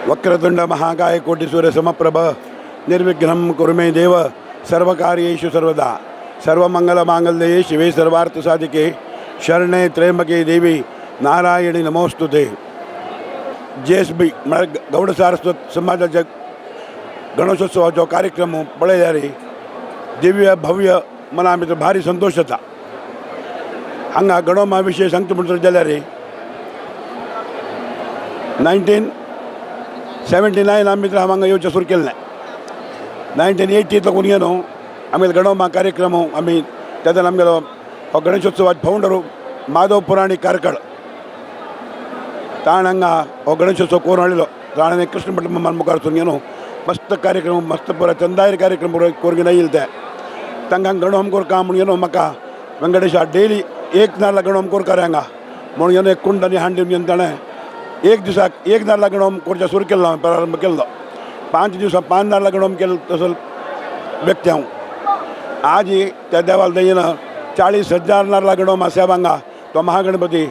वक्रतुंड महाकाय कोटी सूर्य समप्रभ निर्विघ्नं कुरु मे देव सर्वकार्येषु सर्वदा. सर्वमंगल मांगल्ये शिवे सर्वार्थ साधिके शरणे त्र्यंबके देवी नारायणी नमोस्तुते. जीएसबी म्हळ्यार गौड सारस्वत समाजाच्या गणेशोत्सवाचो कार्यक्रम पळयल्यार दिव्य भव्य मना भितर भारी संतोश जाता. हांगा गणोमा विशय सांगता म्हणसर जाल्यार 1979 आमी भितर हांव हांगा येवचें सुरू केल्लें. 1980 लागून न्हू आमगेलो गणोमा कार्यक्रम. आमी तेन्ना आमगेलो हो गणेशोत्सवाचो फावंडर माधव पुराणी कार्कळ ताणें हांगा हो गणेशोत्सव करून हाडलो. ताणें कृष्ण भट मुखार वचून न्हू मस्त कार्यक्रम, मस्त पुरा चंदायर कार्यक्रम करून येयले. ते तांकां गणहोम करका म्हणून न्हू म्हाका वेंकटेशा डेली एक नारला गणहोम करका रे हांगा म्हणून एक कुंड आनी हांडी घेवन ताणें एक दिसाक एक नारला गणहोम करचें सुरू केल्लो हांवें, प्रारंभ केल्लो. 5 दिवसां 5 नारला गणहोम केलो तसो व्यक्ती हांव. आज त्या देवाला दयेन 40,000 नारला गणोम सेव हांगा. तो महागणपती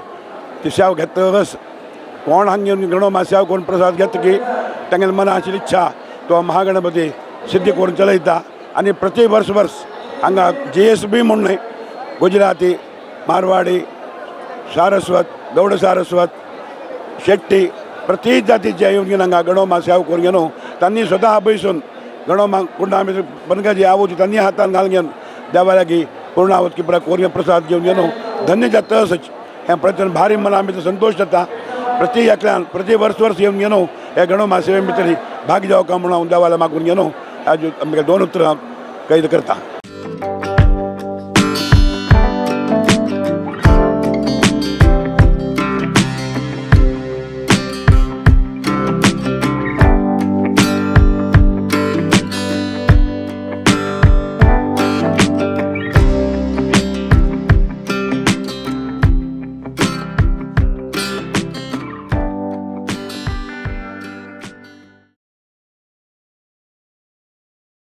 ती सेव घेतकच कोण हांगा येवन गणोमा सेव करून प्रसाद घेता की तांगेले मना आशिल्ली इच्छा तो महागणपती सिद्धी करून चलयता. आनी प्रति वर्स वर्स हांगा जीएसबी म्हूण न्हय, गुजराती, मारवाडी, सारस्वत, गौड सारस्वत, शेट्टी, प्रति जातीचे येवन हांगा गणोमा सेव करून घेवन तांणी स्वता बैसून गणोमा कुंडा भितर बनकाची आवती तांणी हातान घालून घेवन देवा लागीं पूर्ण की पुरा करून प्रसाद घेवन घेवन धन्य जाता. तसोच हें प्रयत्न भारी मना भितर संतोश जाता. प्रति एकल्यान प्रति वर्स वर्स येवन घेवन हे गणोमा सेवे भितर भाग जावका म्हणून हांव देवाला मागून घेवन आज आमगे दोन उतरां कैद करता.